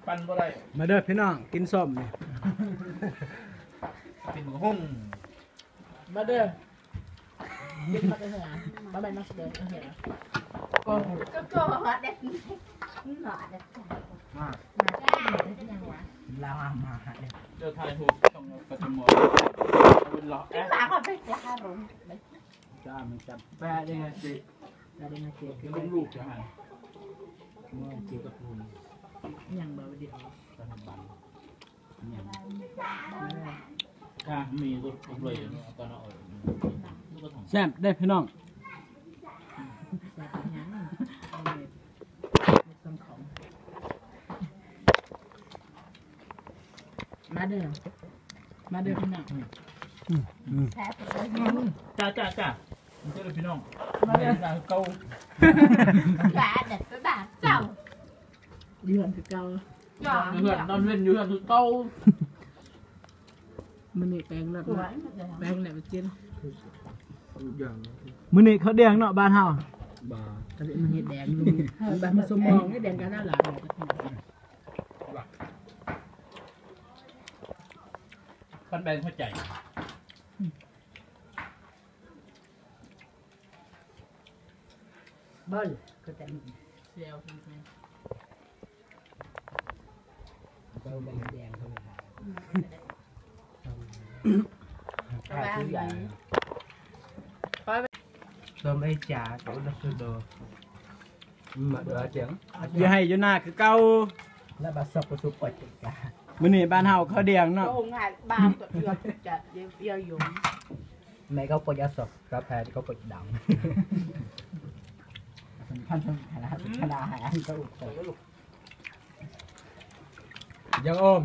ປັ້ນບໍ່ໄດ້ ມາເດີພີ່ນ້ອງ ກິນສົ້ມນີ້ ເປັນຫຸ່ງ ມາເດີ ກິນໝາກເຂືອ ມາແມ່ນໝາກເຂືອ ກໍ ກໍ ກໍຮອດເດ້ ຮອດເດ້ ມາ ມາ ລາວມາເດີ ເຈົ້າຖ່າຍຮູບຊ່ອງກະຈະໝໍ ເປັນເລາະ ເປັນໝາ ເປັນລາວ ຈ້າ ມັນຈຳແປະເດ້ ເຈ ແປະເດ້ ເຈ ຄືລູກຈະຫັ້ນ ເມື່ອເຈ ຍັງບໍ່ໄດ້ອອກ ແຊບເດ້ພີ່ນ້ອງ ມາເດີ ມາເດີພີ່ນ້ອງ ແຊບເລີຍ ຈ້າ ຈ້າ ຈ້າ ເດີພີ່ນ້ອງ ມາເດີ ເຈົ້າ ເດືອນຄືເກົ່າ ຢູ່ເຮືອນ ນອນເວັນຢູ່ເຮືອນຄືເກົ່າ ມື້ນີ້ແປງແລ້ວ ແປງແລ້ວກິນ ມື້ນີ້ເຂົ້າດຽງເນາະ ບ້ານເຮົາ ບໍ່ ກະຊິມາເຮັດແດງ ບ້ານມັນສົມມອງ ແດງກະໜ້າຫຼາຍ ປັນແບ່ງຫົວໃຈ. ເບິ່ງຄືກັນ ສຽວຄືກັນ ເບິ່ງໃບແດງເຂົາ ອືມ ຂາຍຄືກັນ ຕົ້ມໄອ້ຈາ ກະອຸດສະໂດ ອືມ ມາເດີອາຈຽງ ຢູ່ໄຮ່ຢູ່ນາຄືເກົ່າ ແລ້ວບາດຊອກກະສຸກປອດເຈັບກາ ມື້ນີ້ບ້ານເຮົາເຂົ້າດຽງເນາະ ໂອ້ ງ່າຍ ບາດກະເກືອບຈະເຢຍຍົງ ແມ່ເຂົາປົດຢາສອບ ກາແຟທີ່ເຂົາປົດດັງ ຄັນ ຄັນ ຄັນ ຄັນ ຢາອອມ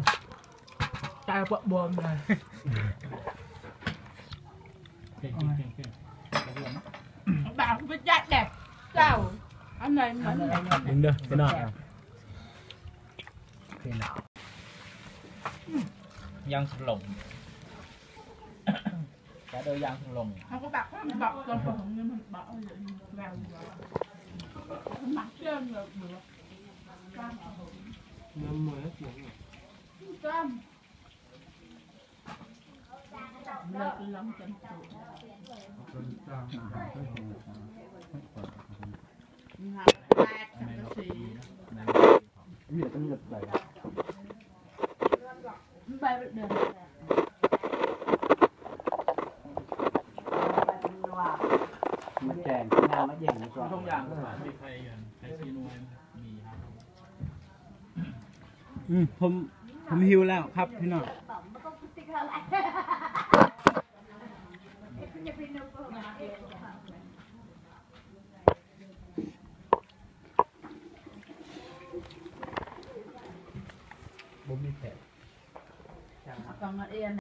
ຕາຍປະບວມນະ ເກັ່ງໆ ບາງໄປຈັດແບບເກົ່າ ອັນໃດມັນ ເບິ່ງເດີພີ່ນ້ອງ ຍ່າງສະຫຼົງ ກະໂດຍຢ່າງສະຫຼົງ ເຮົາກະບັກ ບັກ ບັກ ບັກ ມັກເຈີນເລີຍ ນ້ຳມັນສຽງ ເລີກລຳຈັນໂຕ ງາມແປດສັງກະສີ ເຫື່ອເລືອດໄຫຼ ໄປເດີ ມາແກງ ມາແກງ ທຸກຢ່າງ ມີໄຂ່ ໄຂ່ຊີນວຍ ມີ ອືມ ຜົມ ຜົມຫິວແລ້ວຄັບພີ່ນ້ອງ ບໍ່ມີແຜນ ເອົາກອງມາເອງ